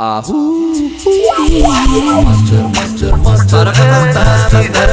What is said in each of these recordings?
ኣሁ ማስተር ማስተር ማስተር ማስተር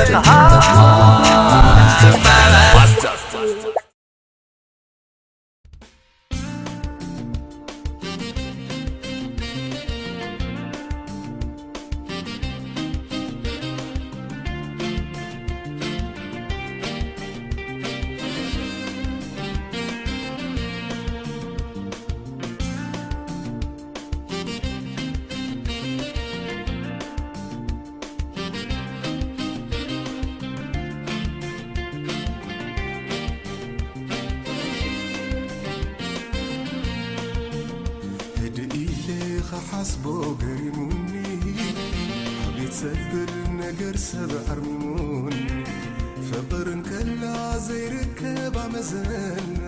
ህድእ ኢለ ኸሓስቦ ገሪሙኒ፣ ኣቤት ሰብር ነገር ሰብ ኣርሚሙኒ። ፍቕር እንከላ ዘይርከብ ኣመዘና፣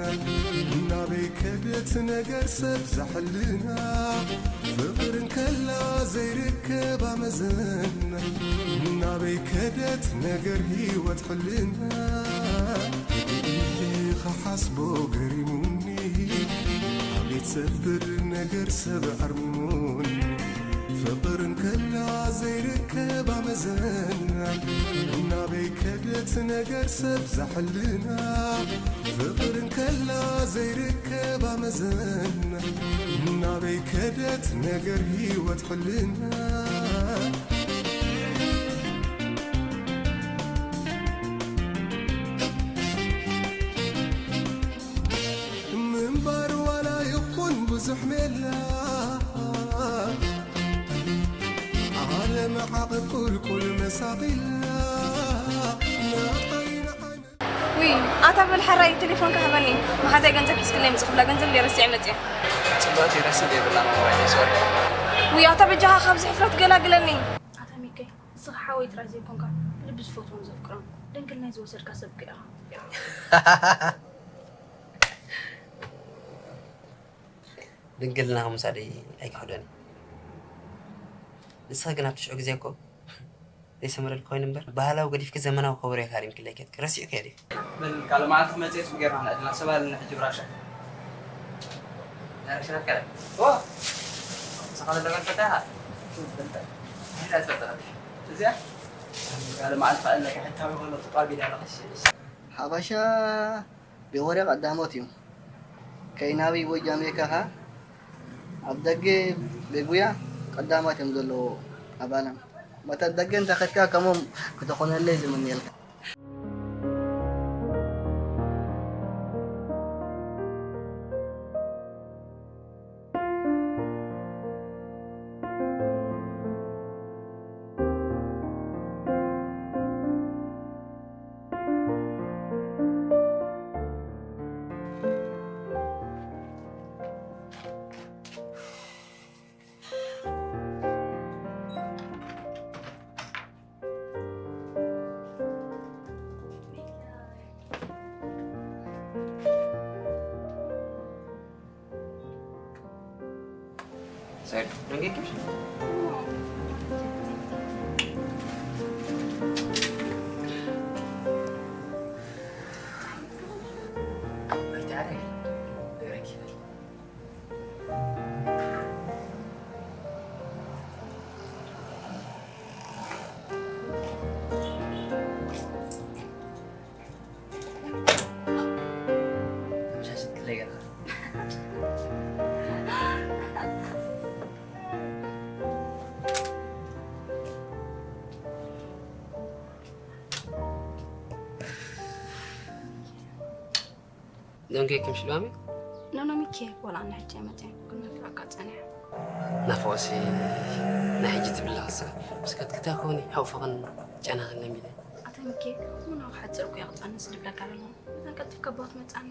ናበይ ከደት ነገር ሰብ ዛሕልና። ፍቕር እንከላ ዘይርከብ ኣመዘና፣ ናበይ ከደት ነገር ህይወት ሕልና። ኢለ ኸሓስቦ ገሪሙኒ፣ ኣቤት ሰብር ነገር ሰብ ኣርሚሙኒ። ፍቕር እንከላ ዘይርከብ ኣመዘና፣ ናበይ ከደት ነገር ሰብ ዛሕልና። ፍቕር እንከላ ዘይርከብ ኣመዘና፣ ናበይ ከደት ነገር ህይወት ሕልና። ምንባር ዋላ ይኹን ብዙሕ ሜላ፣ ዓለም ዓቐብ ቁልቁል መሳቒላ። ናተይ ንዓይ ውይ፣ ኣታ በል ሕራይ ቴሌፎንካ ሃበኒ። መሓዛይ ገንዘብ ሒዝክለይ ምጽእ ክብላ ገንዘብ እንድየ ረሲዐ መጽየ። ጽብቕቲ ረሲድ የብላን ሞባይለይ፣ ሶሪ። ውይ፣ ኣታ በጃኻ ካብዚ ሕፍረት ገላግለኒ። ኣታ ሚከይ፣ ንስኻ ሓወይ ጥራይ ዘይኮንካ፣ ብልቢ ዝፈትዎን ዘፍቅሮን፣ ድንግልናይ ዝወሰድካ ሰብ እኮ ኢኻ። ድንግልናኺ ምውሳደይ ኣይክሕዶን እዩ። ንስኺ ግን ኣብቲ ሽዑ ግዜ እኮ ዘይሰመረልኪ ኮይኑ እምበር፣ ባህላዊ ገዲፍኪ ዘመናዊ ከበሮ ኢኺ ሃሪምክለይ ኬድኪ። ረሲዕክዮ ዲኺ? በል ካልእ መዓልቲ ክመጽእ እዩ፣ ጽቡቕ ጌርና ንዕድና። ሰብ ኣለና ሕጂ ብራሻ። ናይ ራሻ ናትካ ድያ? እዋ። ንስኻ ዘለካ ትፈልጣ ኢኻ? ኣይፈልጣ። እንታይ ትፈልጣ? እዚኣ? ካልእ መዓልቲ ከኣ ኣለካ፣ ሕታዊ ከሎ ተጣቢዳ ኣለኻ። እሺ፣ እሺ። ሓበሻ ብወረ ቀዳሞት እዩ። ከይናዊ ወይ ጃሜካ ኸኣ ኣብ ደገ ብጉያ ቀዳማት እዮም ዘለዉ ኣብ ዓለም። መታን ደገ እንተ ኸድካ ከምኦም ክተኾነለይ ዝምነየልካ። ሰይድ፣ ደንጊኪሽ? ተመሻሽትክለይ ገርካ። ዶንጌ ክምሽ ሎሚ? ኖኖ ሚኬ፣ ወላ ኣነ ሕጂ መጽእ፣ ግን ናፍቃካ ጸኒሐ። ናፍቆሲ ናይ ሕጂ ትብላ ክሳ። እስከ ትክታ ኮኒ፣ ሓውፈኸን ጨናኸን ለሚለ። ኣታ ሚኬ፣ ምናው ሓጽር እኮ ያቕጻንስ ልብለካ ኣለኹ። መታን ቀልጢፍካ ባት መጻኒ።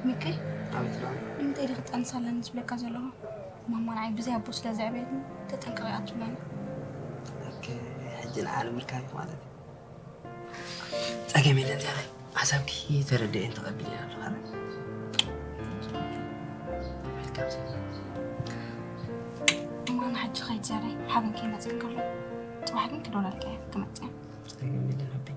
ሚኪ፣ ኣቤት። ዶ ንምንታይ ዲኺ ትጠንስ ኣለኒ ዝብለካ ዘለኹ? ማማ ንዓይ ብዘይ ኣቦ ስለ ዘዕበየትኒ ተጠንቀቒ ኣትብለኒ። ኦኬ፣ ሕጂ ንዓ ንምልካይ ማለት እዩ። ጸገም የለን ዝያዳይ። ሓሳብኪ ተረዲኤን ተቐቢለን ኣለኹ። እማ ንሕጂ ኸይድ ዘረይ ሓበን ከይመጽእ እንከሎ፣ ጽባሕ ግን ክደውለልካ እየ ክመጽእ እየ። ጸገም የለን ሓብተይ።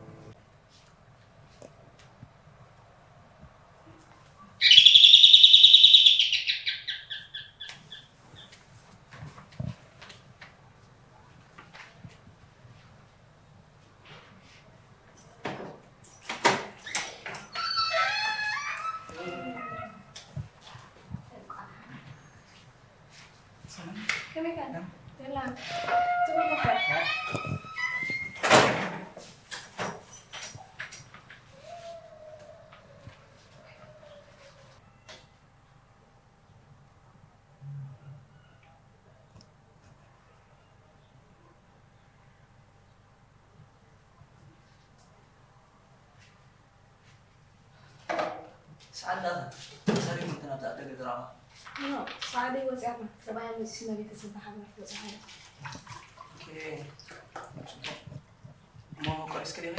ሰዓት እንዳታ ሰሪሙ እንተ ናብታ ኣደገ ዝረኣኹ። ኖ፣ ሰዓደይ ወፂኣትና። ሰብኣያ መፂኡ ስለ ቤተሰብ ብሓባር ክወፅእ ሓደ። ኦኬ። እሞ ቆሪስኪ ዲኺ?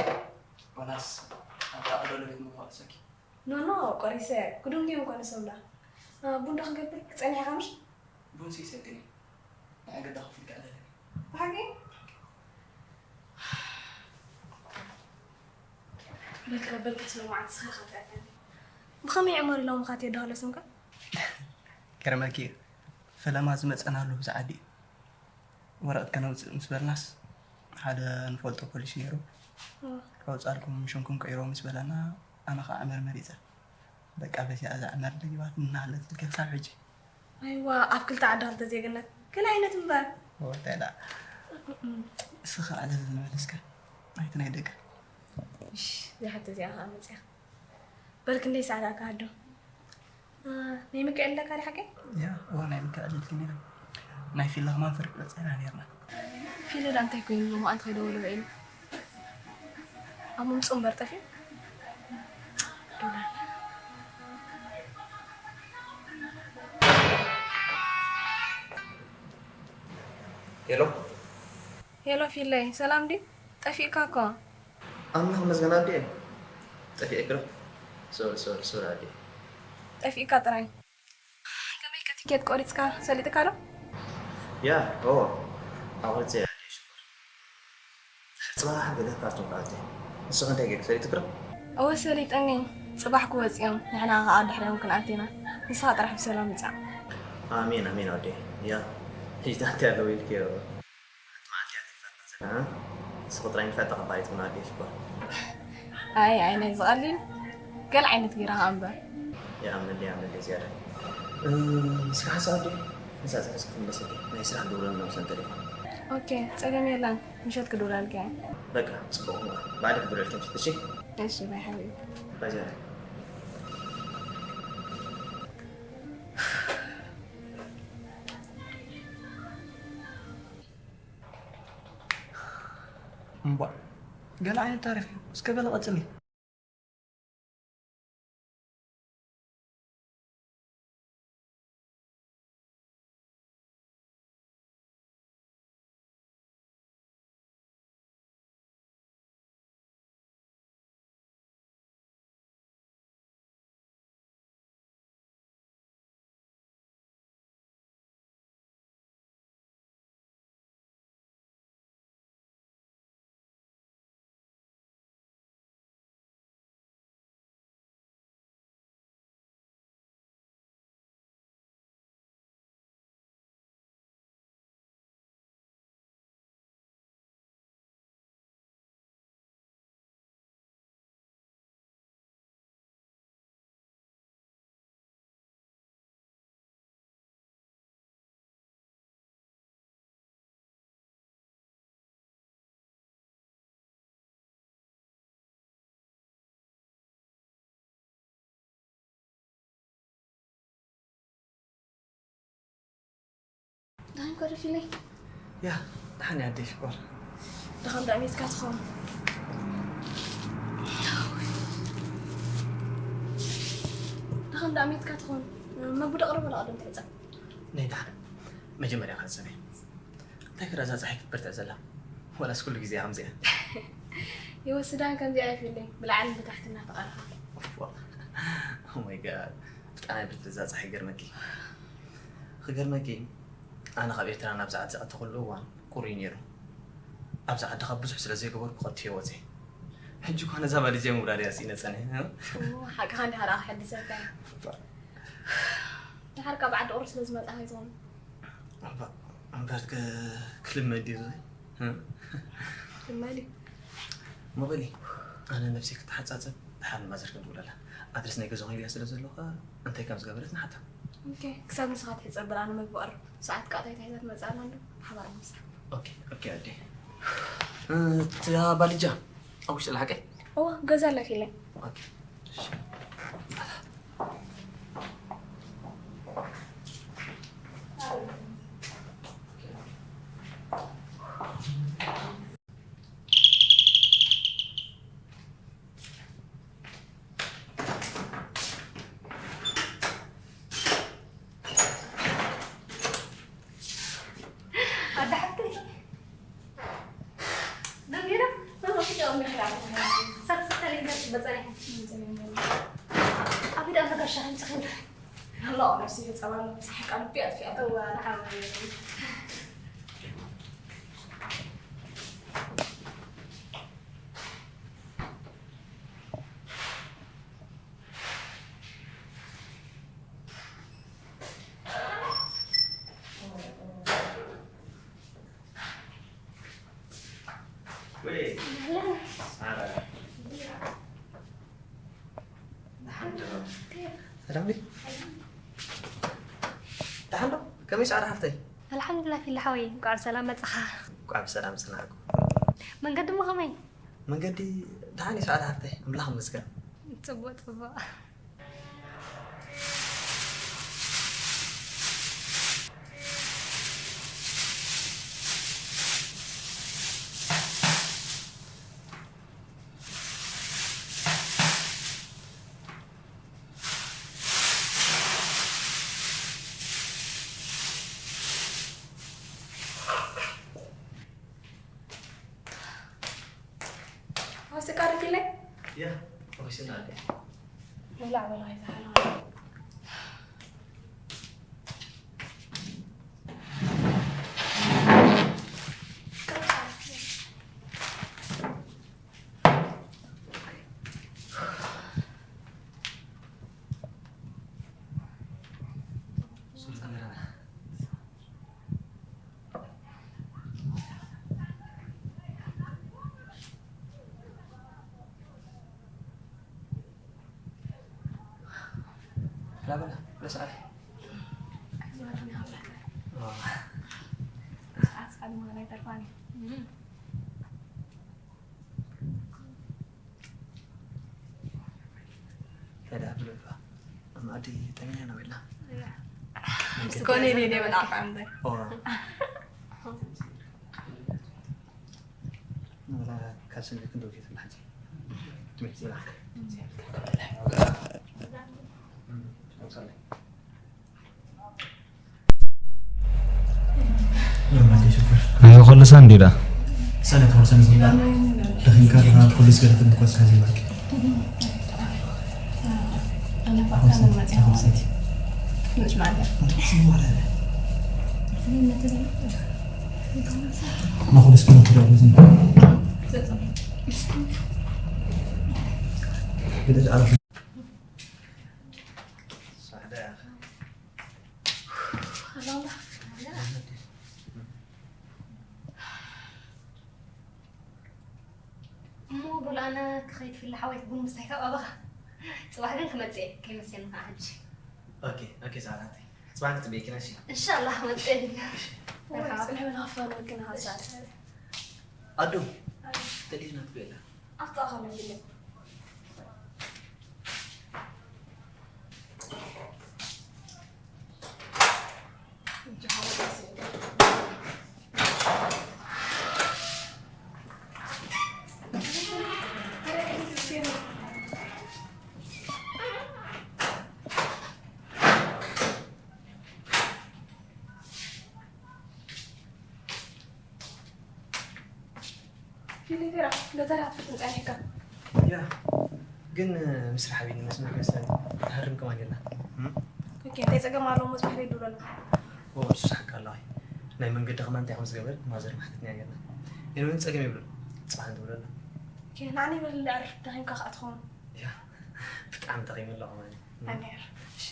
ዋላስ ኣብታ ኣቕደሎ ቤት ምግቢ ክወቅሰኪ? ኖ፣ ኖ፣ ቆሪሰ። ክዱን ድዮም ኮነ ሰብላ? ቡን ዶ ክንገብር? ክፀንሕ ኢኻ ምሽ? ቡን ሲ ሰትኒ። ንኣይ ገዳ ክፍልካ ኣለኒ። ብሓቂ? በልካ፣ በልካ፣ ስለ መዓልቲ ስኻ ኢኻ ትኣትየኒ። ብኸመይ ዕመር ኢሎምኻ ትየዶ ሃለስምካ? ገርመኪ እዩ። ፈለማ ዝመጸናሉ እዚ ዓዲ እዩ። ወረቐት ከነውጽእ ምስ በልናስ፣ ሓደ ንፈልጦ ፖሊስ ነይሩ። እ። ከውጻልኩም ሽምኩም ቀይሮ ምስ በለና፣ ኣነ ኸኣ ዕመር መሪጸ። በቃ በዚኣ እዛ ዕመር ደጊባትኒ እናሃለትልኪ ክሳብ ሕጂ። ኣይዋ፣ ኣብ ክልተ ዓዲ ክልተ ዜግነት። ካልእ ዓይነት እምበር። ወ፣ እንታይ ደኣ። እም። እስኺ ኸኣ ዕለል ዝበል እስከ። ናይቲ ናይ ደገ። እሽ፣ እዛ ሕቶ እዚኣ ኸኣ መጺኣ። በል ክንደይ ሰዓት ኣካ ሃዶ? እ፣ ናይ ምክዕል ኣለካ ዲ ሓቀይ? ያ፣ እዋ ናይ ምክዕል ኢልኪ ነይረ። ናይ ፊለ ኸማን ፈርቂ በጺሕና ነይርና። ፊለ ደኣ እንታይ ኮይኑ ሎማዓንቲ ከይደወለ ውዒሉ? ኣብ ምምጽኡ እምበር ጠፊኡ። ሄሎ። ሄሎ ፊለይ፣ ሰላም ድዩ? ጠፊእካ እኮ። ኣምላኽ ይመስገን ኣዴ። ጠፊኤኪ ዶ? ሶሪ፣ ሶሪ፣ ሶሪ ኣዴ። ጠፊእካ ጥራይ። ከመይ ከ ትኬት ቆሪጽካ ሰሊጥካ ዶ? ያ፣ ኦ፣ ኣቑሪጸ እየ ኣዴ ሽኮር። ድሕሪ ጽባሕ ገለ ካብቶም ከኣቲ። ንስኺ እንታይ ጌርኪ ሰሊጥኪ ዶ? እወ ሰሊጠኒ። ጽባሕ ክወጽ እዮም። ንሕና ከኣ ድሕሪኦም ክንኣቲ ኢና። ንስኻ ጥራሕ ብሰላም ምጻእ። ኣሜን፣ ኣሜን ኣዴ። ያ፣ ሕጂ እንታይ ኣለዎ ኢልክዮ? መዓልቲ እያ ተሪፋትና ዘላ። እ? ንስኺ ጥራይ ንፋዕ ተቐባሊትና ኣዴ ሽኮር። ኣይ፣ ኣይ፣ ናይ ዝቐሊል ገለ ዓይነት ጌራ ኸኣ እምበር። ይኣምነለይ፣ ይኣምነለይ ዝያዳ። እ፣ ንስኻ ሓሳብ ኣዴ፣ ንሳ ጽሕስ ክትምለሰኪ፣ ናይ ስራሕ ክድውለልና ምሳን ተሪፋ። ኦኬ፣ ጸገም የለን። ምሸት ክድውለልካ እየ። በቃ፣ ጽቡቕ። ባዕዲ ክድውለልኪ ምሸት፣ እሺ? እሺ፣ ባይ ሓቢቢ። ባይ ዝያዳ። እምቧ፣ ገለ ዓይነት ታሪኽ እዩ። እስከ በለ ቀጽሊ። ደሓን ኮሪፊለይ? ያ፣ ደሓን እየ ኣደይ ሽኮር። ደኻም ደኣ ሚትካ ትኸውን። ደኻም ዳሜትካ ትኾን መጉዲ ቅርብ ለቐደም ትሕፀብ። ነይ ደሓን። መጀመርያ ከጽበ። እንታይ ክረዛ ፀሓይ ክትበርትዕ ዘላ? ወላስ ኩሉ ግዜ ከምዚኣ? ይወስዳን ከምዚኣ ይፍለይ። ብላዕልን ብታሕትን እናተቐርኻ። Oh my God። ብጣዕሚ ብርትዕ እዛ ፀሓይ ገርመኪ። ክገርመኪ፣ ኣነ ካብ ኤርትራ ናብ ዝዓዲ ዝኣተኹሉ እዋን ቁሩይ ነይሩ። ኣብዚ ዓዲ ካብ ብዙሕ ስለ ዘይገበርኩ ከትዮ ወፅየ። ሕጂ እኳ ነዛ ባልጃ ምውላድ እያ ስኢነ ጸኒሐ። ኦ፣ ሓቅኻ እንዲኻ ደኣ ክሕድሰካ እየ። እባ። ድሓር ካብ ዓዲ ቁሩብ ስለ ዝመጻኻ ኣይትኾን። እባ፣ እምበር ከ ክልመድ ድዩ እዚ? እ? ልመድ እዩ። እሞ በሊ፣ ኣነ ነብሰይ ክተሓጻጸብ ድሓር ንማዘር ክንድውለላ። ኣድረስ ናይ ገዛኹም ኢለያ ስለ ዘለኹ፣ እንታይ ከም ዝገበረት ንሓታ። ኦኬ፣ ክሳብ ንስኻ ትሕጸብ በል፣ ኣነ መግቢ ቀርብ። ሰዓት ከኣ እንታይ እንታይ ትመጽኣና ኣሎ፣ ብሓባር ንምሳሕ። ኦኬ፣ ኦኬ ኣዴ። እ፣ እታ ባልጃ ኣብ ውሽጢ ኣላ ሓቀይ? እዋ፣ ገዛ ኣላ ፊለ። ኦኬ። እሺ። ኣደ ሓፍተይ፣ ደንጊራ? መመክጫ ኦሚ ክላ። ሳክስ ተሪገ በጸሪሐ። ኣብ ኢዳ መጋሻ ከምጽእ። ኣሎ፣ ነፍሲ ጸባ፣ ጸሓይ ቃልቢ ኣጥፊኣቶ። እዋ፣ ንሓመድ። ሰላም ድዩ? ደሓን ዶ? ከመይ ሰዓዳ ሓፍተይ? ኣልሓምዱሊላህ ፊላ ሓወይ፣ እንኳዕ ብሰላም መጻኻ። እንኳዕ ብሰላም ጸናሕኩ። መንገዲ እሞ ከመይ? መንገዲ ደሓን እዩ ሰዓዳ ሓፍተይ፣ ኣምላኽ ይመስገን። ጽቡቕ፣ ጽቡቕ። ወስቃ ርኪለ? ያ፣ ወስና ኣለ። ይብላዕ በላ ይዛሓል። لا بلا، بس عارف. ሰዓት ሰዓት ምዃን ኣይተርፋን እዩ። ተዳ ብለባ ማዕዲ ጠሚና ነው ኢልና። እስኮነ ኔ ኔ በጣም ጣም ኦ። ንብላ ካብ ስንዲ ክንደው ጌትላ ሕጂ ትምህርቲ ይላክ። እዚ ኾልሳ እንዲዳ ሰነት ሆርሰን ዚባ ደኺምካ ዲኻ ፖሊስ ገለ ክንኮስካ ዚባክ መኹልስ ክነክዳ ብዙ እሞ በሉ ኣነ ክኸይድ ፊላ ሓወይት ቡን ምስታይ ካብ ኣባኻ። ጽባሕ ግን ክመጽእ እየ፣ ከይመሰኒ ከዓ ሕጂ። ኦኬ፣ ኦኬ፣ ሰዓት ኣትይ። ጽባሕ ክትጽበየኪ ኢና፣ እሺ? እንሻላህ ክመጽእ እየ። ወይ፣ መርሓባ። ጽንሕ በል፣ ሃፋን ወግን ሃሳል። ኣዱ፣ ተሊፍና ትበላ። ኣብታ ኣኻል ይለ። ሊቬራ፣ ገዛ ዳኣ ትፍትን ጸኒሕካ። ያ፣ ግን ምስራሕ ቢኒ መስመር መስለኒ። ትሃርም ከማን የላ። እም? ኦኬ፣ እንታይ ጸገም ኣለዎ? መዝባሕ ቤት ድብለና። ኦ፣ ንሱ ሓቂ ኣለዋ። ናይ መንገዲ ከማን እንታይ ከም ዝገበረት ማዘር ማሕተትና የላ። የለን ጸገም ይብሉ። ጽባሕ ንድብለና። ኦኬ፣ ንዓኒ በል እንዳ ዓርፍ ዳሂምካ ከኣ ትኸውን። ያ፣ ብጣዕሚ ጠቒሙ ኣሎ ከማን። ኣሜን። እሺ።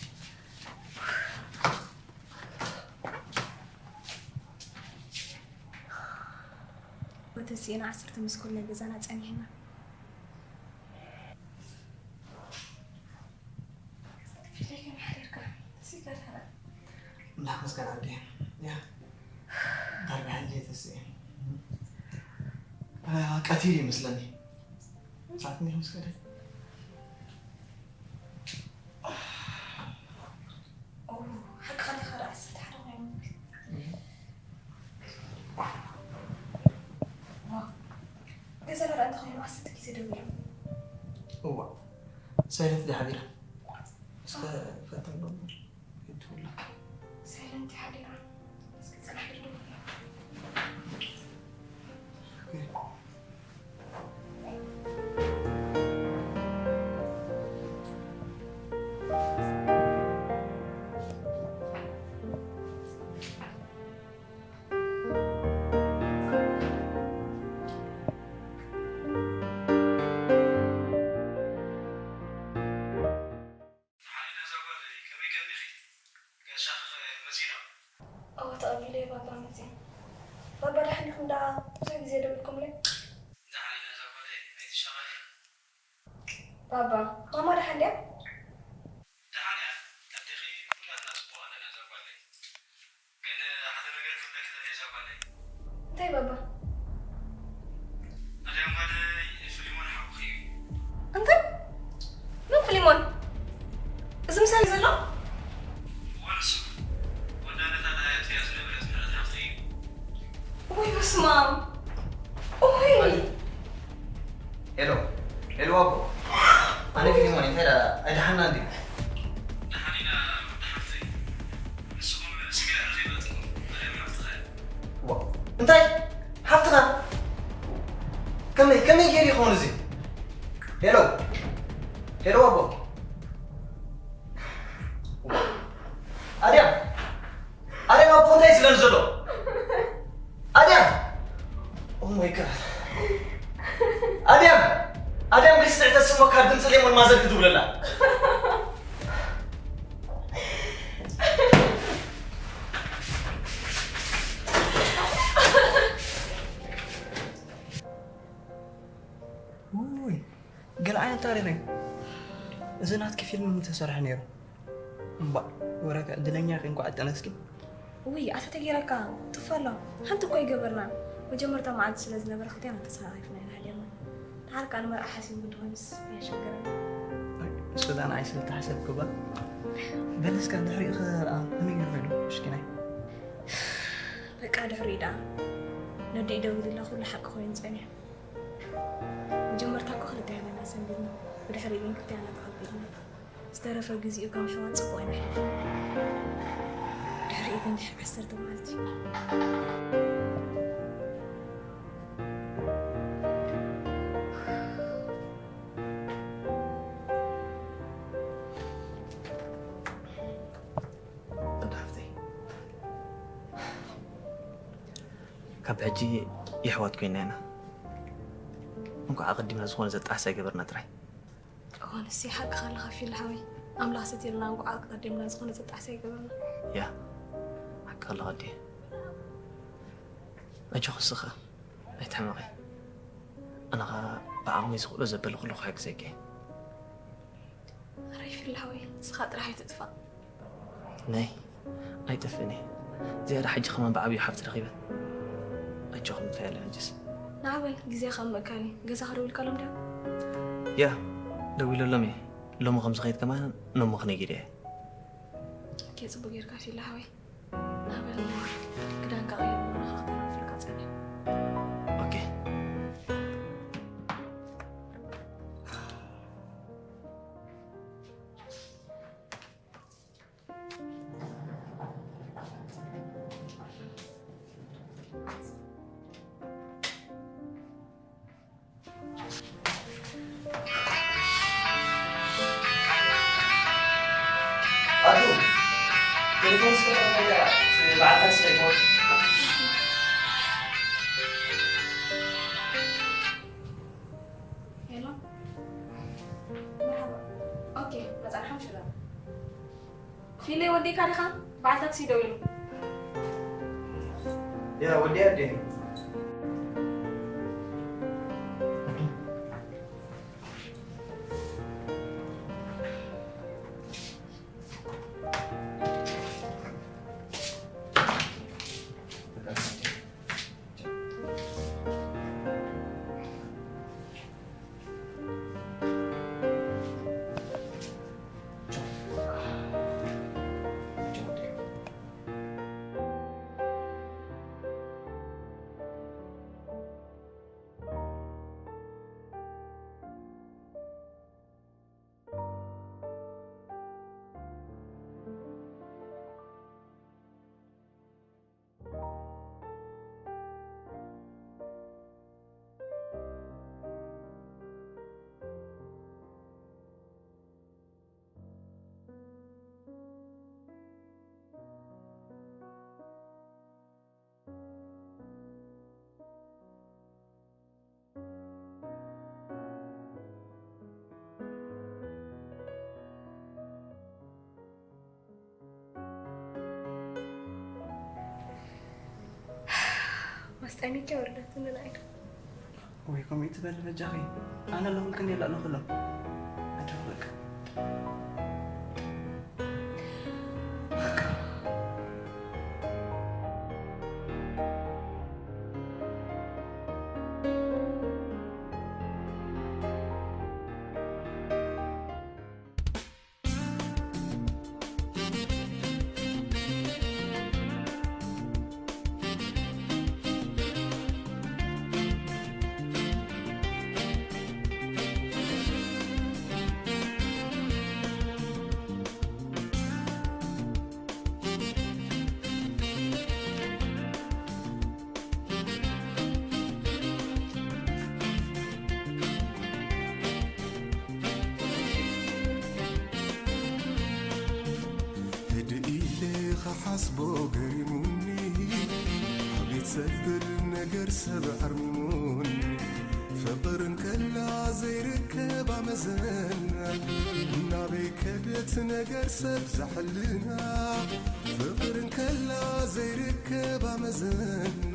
ወተሲእና ዓሰርተ መስኮል ናይ ገዛና ጸኒሕና። ከመይ ሓዲርካ? ተሲእካ ዲኻ? እንዳመስገን ኣዴ። ያ፣ ዳርጋ ሕጂ ተሲኤ። አ፣ ቀቲሉ ይመስለኒ። ሰዓት እንዲሁ ምስ ከደ። ኦ፣ ሓቅኻ ዲኻ? ደኣ ዓሰርተ ሓደ ኮይኑ። ዋው። ገዛ ደኣ እንተኾይኑ ዓሰርተ ግዜ ደዊሉ። እዋ። ሳይለንት ድያ ሓቢራ? እስከ ፈትን በሉ። ይትውላ። ሳይለንት ሓቢራ። እስኪ ጽናሕ ኢሉ። ኦኬ። ሓሊና እዛ ጓል ከመይ ከ እኒኺ? ጋሻኺ ከ መጺኡ ዶ? እወ፣ ተቐቢለዮ ባባ መጺኡ። ባባ፣ ደሓን ዲኹም ደኣ? ብዙሕ ግዜ ደዊልኩምለይ። ደሓን ኢና እዛ ጓለይ፣ ኣይትሻቐሊ። ባባ፣ ማማ ደሓን ድያ? ደሓን እያ። ኣዴኺ ኩላትና ጽቡቕ ኣለና እዛ ጓለይ። ግን ሓደ ነገር ክብለኪ ደልየ እዛ ጓለይ። እንታይ ባባ? ኣድያም ጓለይ፣ ፊሊሞን ሓውኺ እዩ። እንታይ? መን ፊሊሞን? እዚ ምሳይ ዘሎ? እወ፣ ንሱ። ወዳ ነታ ደሃያ እትሪኣ ዝነበረት ምሕረት ሃፍተይ እዩ። ወይ በስመ ኣብ። ኦይ። ሄሎ፣ ሄሎ ኣቦ። ኣነ ፊሊሞን፣ እንታይ ደኣ ኣይደሓንና እንድዩ? ደሓን ኢና ወዲ ሓፍተይ። ንስኹም ስጋ ኢኻ ከይመጽእኩም፣ መርያም ሓፍትኻ እያ። ዋ፣ እንታይ? ሓፍትኻ? ከመይ፣ ከመይ ገይሩ ይኸውን እዚ? ሄሎ፣ ሄሎ ኣቦ። ኣድያም፣ ኣድያም ኣቦ እንታይ እዩ ዝብለኒ ዘሎ? ኣድያም! Oh my God። ኣድያም! ኣድያም ሊስንዕ ተስሞ ካብ ድምፂ ሌሞን ማዘር ክድውለላ። ውይ፣ ገለ ዓይነት ታሪኽ እዩ። እዚ ናትኪ ፊልም ምተሰርሐ ነይሩ። እምባእ፣ ወረቀ ዕድለኛ ኢኺ፣ እንኳዕ ኣጠነስኪ። ውይ፣ ኣታ ተጌረካ፣ ጥፍ ኣሎ። ሓንቲ እኮ ኣይገበርናን። መጀመርታ መዓልቲ ስለ ዝነበረ ክልቴና ተሰካኺፍና ኢና ሓዲርና። ደሓር ከኣ ንመርዓ ሓሲቡ እንተኾይኑስ የሸግረና። እሱ እዛ ንዓይ ስለ ተሓሰብክባ። በል እስከ ድሕሪኡ ከ ደኣ ከመይ ገይሩ ዶ? እሽኪ ናይ። በቃ ድሕሪኡ ደኣ ነዲኡ ደዊሉላ ኩሉ ሓቂ ኮይኑ ጸኒሑ። መጀመርታ እኮ ክልተ ኢና ሰንቢድና፣ ብድሕሪኡ ግን ክልቴና ተቐቢልና። ዝተረፈ ግዜኡ ከም ሕዋን ጽቡቕ ኢና ኣሕሊፍና። ድሕሪኡ ግን ድሕሪ ዓሰርተ መዓልቲ። ወዲ ሓፍተይ፣ ካብ ሕጂ የሕዋት ኮይና ኢና። እንኳዕ ኣቐዲምና ዝኾነ ዘጣዕስ ኣይገበርና ጥራይ። እዋን፣ እሲ ሓቅኻ ኣለኻ ፊል ሓወይ። ኣምላኽ ሰትየልና እንኳዕ ኣቐዲምና ዝኾነ ዘጣዕስ ኣይገበርና። ያ፣ ሓቂ ኣለኻ ኣዴ። ኣጆኺ እስኻ ኣይትሕመቒ። ኣነ ኸኣ ብዓቕመይ ዝኽእሎ ዘበለ ኩሉ ክሕግዘኪ እየ። ኣረ ይፍላወይ፣ ንስኻ ጥራሕ ኣይትጥፋእ። ናይ ኣይጠፍእን እየ። ዝያዳ ሕጂ ከማን ብዓብዩ ሓፍቲ ረኺበ። ኣጆኺ እንታይ ኣለ ሕጅስ። ንዓ በል ግዜኻ ምእካል እዩ። ገዛኻ ደዊልካሎም ድዮም? ያ፣ ደዊለሎም እየ። ሎሚ ከም ዝኸይድ ከማን ኖሞ ክነጊር እየ። ኦኬ፣ ጽቡቅ ጌርካ ፊላ ሓወይ። ንዓ በል ክዳንካ ቀይር፣ ንዓኻ ክተናፍልካ ጸኒሑ። ኦኬ። ቴሌፎን ስለ መጀመርያ እቲ በዓል ታክሲ ኣይኮን። ሄሎ፣ መርሓባ። ኦኬ፣ መጻርሓ ምሽላ። ፊሌ ወዲእካ ዲኻ? በዓል ታክሲ ደው ኢሉ። ያ፣ ወዲያ ኣዴ። ኣስጠሚትያ ወረደትኒ ንዓይ። ወይ ከምኡ ትበል በጃኺ። ኣነ ኣለኹልክን የላእ ንኽሎም። ኣጆኺ በቃ። ህድእ ኢለ ኸሓስቦ ገሪሙኒ፣ ኣቤት ሰብር ነገር ሰብ ኣርሚሙኒ። ፍቕር እንከላ ዘይርከባ መዘና፣ ናበይ ከደት ነገር ሰብ ዘሕልና። ፍቕር እንከላ ዘይርከባ መዘና፣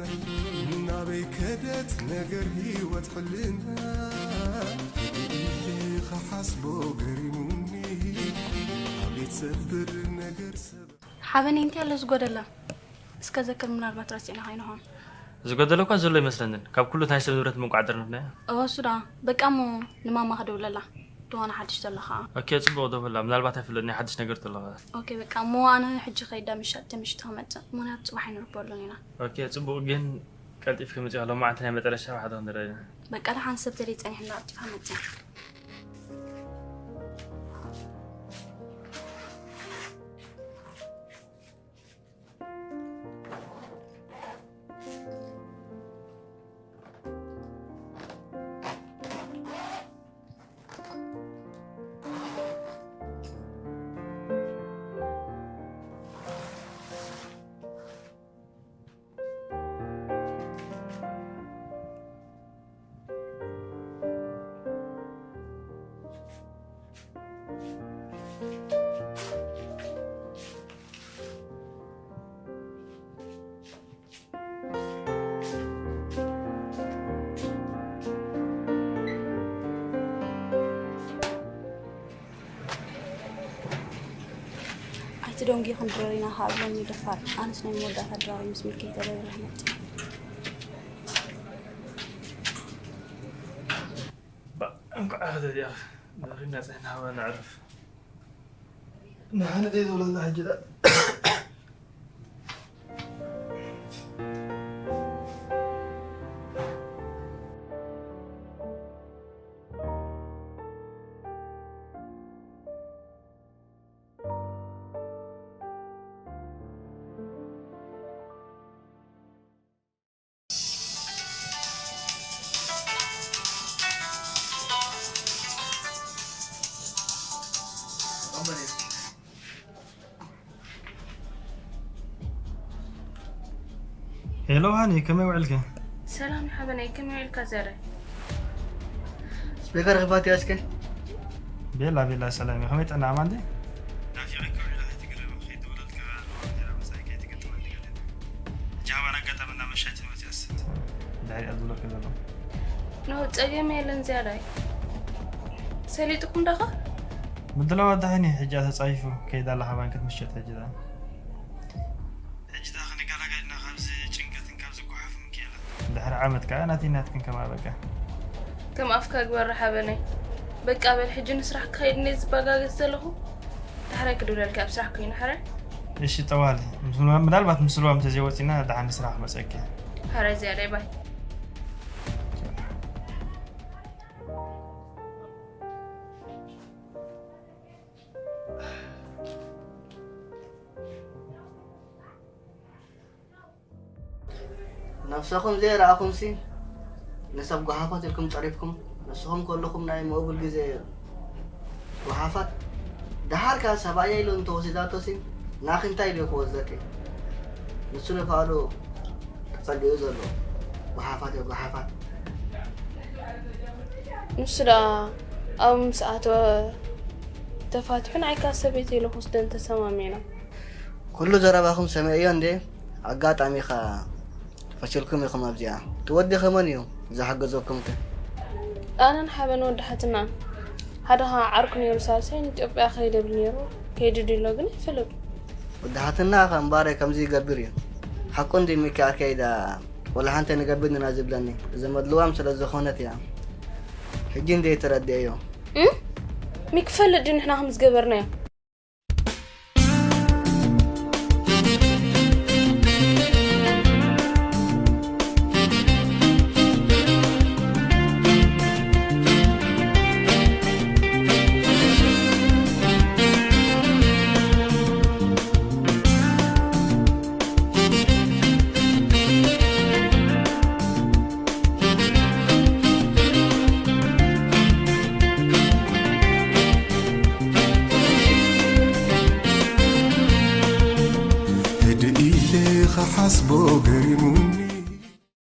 ናበይ ከደት ነገር ህይወት ሕልና። ኢለ ኸሓስቦ ገሪሙኒ፣ ኣቤት ሰብር ነገር ሰብ። ሓበነይ እንታይ ኣሎ ዝጎደላ? እስከ ዘክር፣ ምናልባት ረሲዕና ከይንኾን። ዝጎደለ እኳ ዘሎ ይመስለንን። ካብ ኩሉ ናይ ሰብ ንብረት ምንቋዕ ደርነፍናዮ። እወ፣ እሱ ደኣ። በቃ እሞ ንማማ ክደውለላ። ዝኾነ ሓድሽ ዘሎ ኸኣ። ኦኬ፣ ጽቡቕ፣ ደውላ። ምናልባት ኣይፍለጥን፣ ናይ ሓድሽ ነገር ተሎ ኸኣ። ኦኬ፣ በቃ እሞ ኣነ ሕጂ ከይዳ ምሻ-፣ ተምሽቲ ክመጽእ። ምኽንያቱ ጽባሕ ኣይንርበሉን ኢና። ኦኬ፣ ጽቡቕ፣ ግን ቀልጢፍኪ ምጽእ፣ ሎማዓንቲ ናይ መጨረሻ ብሓደ ክንረአ ኢና። በቃ ደሓን ሰብ ተለይ ጸኒሕና ቀልጢፋ መጽእ። ኣይትደንጉ፣ ክንድረር ኢና ካብ ሎሚ ደፋር። ኣነስ ናይ መወዳእታ ድራር ምስ ሚልከይ ተደሪረ ክመጽእ። ባ-፣ እንኳዕ ከተዚኣ ደሪብና ጸኒሕና፣ ሃባ ነዕርፍ። ንሓንቲ ዘይትብለና ሕጂ ደኣ። ሄሎ ሃኒ፣ ከመይ ውዕልኪ? ሰላም ሓበነይ፣ ከመይ ውዕልካ ዘረ? ስፒከር ክፋት ያስከ? ቤላ ቤላ፣ ሰላም እዩ። ከመይ ጥዕና፣ ኣማን ድዩ? ናፊቐ ክውዕል ኣይትግረም፣ ከይደወለልካ ኣለዋ፣ እንጀራ ምሳይ ከይትግጥመኒ ገለ። ሕጂ ሃባን ኣጋጣሚ እናመሻት መፅያስ። ድሕሪኣ ዝብለኪ ዘሎ። ኖ፣ ፀገም የለን ዝያዳይ። ሰሊጥኩም ዳኻ? ምድላው ኣዳሕኒ ሕጂ ተፃይፉ ከይዳ ኣላ፣ ሃባን ክትምሸጥ ሕጂ ዳ። ሕጂ ዳ ክንገላገልና ካብዚ ጭንቀትን ካብዚ ጓሓፍን ክኢላ። ድሕሪ ዓመት ከኣ ናተይ ናትክን ከማበቃ። ከም ኣፍካ ግበር ሓበነይ። በቃ በል፣ ሕጂ ንስራሕ ክኸይድ እንደ ዝበጋገስ ዘለኹ፣ ዳሕራይ ክድውለልካ ኣብ ስራሕ ኮይኑ፣ ሕራይ? እሺ ጠዋል፣ ምስ-፣ ምናልባት ምስ ልዋም እንተዘይወፂና ደሓን ንስራሕ ክመፀኪ። ሕራይ ዝያዳይ፣ ባይ። ነብሰኹም ዘይረኣኹምሲ፣ ንሰብ ጓሓፋት ኢልኩም ጸሪፍኩም፣ ንስኹም ከለኹም ናይ ምእቡል ግዜ ጓሓፋት። ደሓር ከኣ ሰብኣየይ ኢሉ እንተወሲዳቶሲ፣ ንኣኺ እንታይ ኢሉ ክወስደኪ? ንሱ ንፋዕሉ ተጸጊዑ ዘሎ። ጓሓፋት እዮ፣ ጓሓፋት። ንሱ ደኣ ኣብኡ ምስ ኣተወ ተፋቲሑ፣ ንዓይ ከኣ ሰበይቲ ኢሉ ክወስደኒ ተሰማሚዕና። ኩሉ ዘረባኹም ሰሚዐዮ እንዴ? ኣጋጣሚ ኸኣ ፈሽልኩም ኢኹም ኣብዚኣ። እቲ ወዲ ኸ መን እዩ ዝሓገዘኩም ከ? ኣነን ሓበን ወዲ ሓትናን። ሓደ ኸኣ ዓርኩ ነይሩ ሳልሳይ ንኢትዮጵያ ከይደ ብል ነይሩ፣ ከይዱ ድሎ ግን ኣይፈልጥ። ወዲ ሓትና ኸ እምባረ ከምዚ ይገብር እዩ። ሓቁ እንዲ ሚኪ ዓርከይ ደኣ ወላ ሓንቲ ንገብር ኢና ዝብለኒ። እዚ መድልዋም ስለ ዝኾነት እያ። ሕጂ እንደ ተረድኤዮ። እም? ሚኪ ፈልጥ ድዩ ንሕና ከም ዝገበርናዮ? ህድእ ኢለ ኸሓስቦ ገሪሙ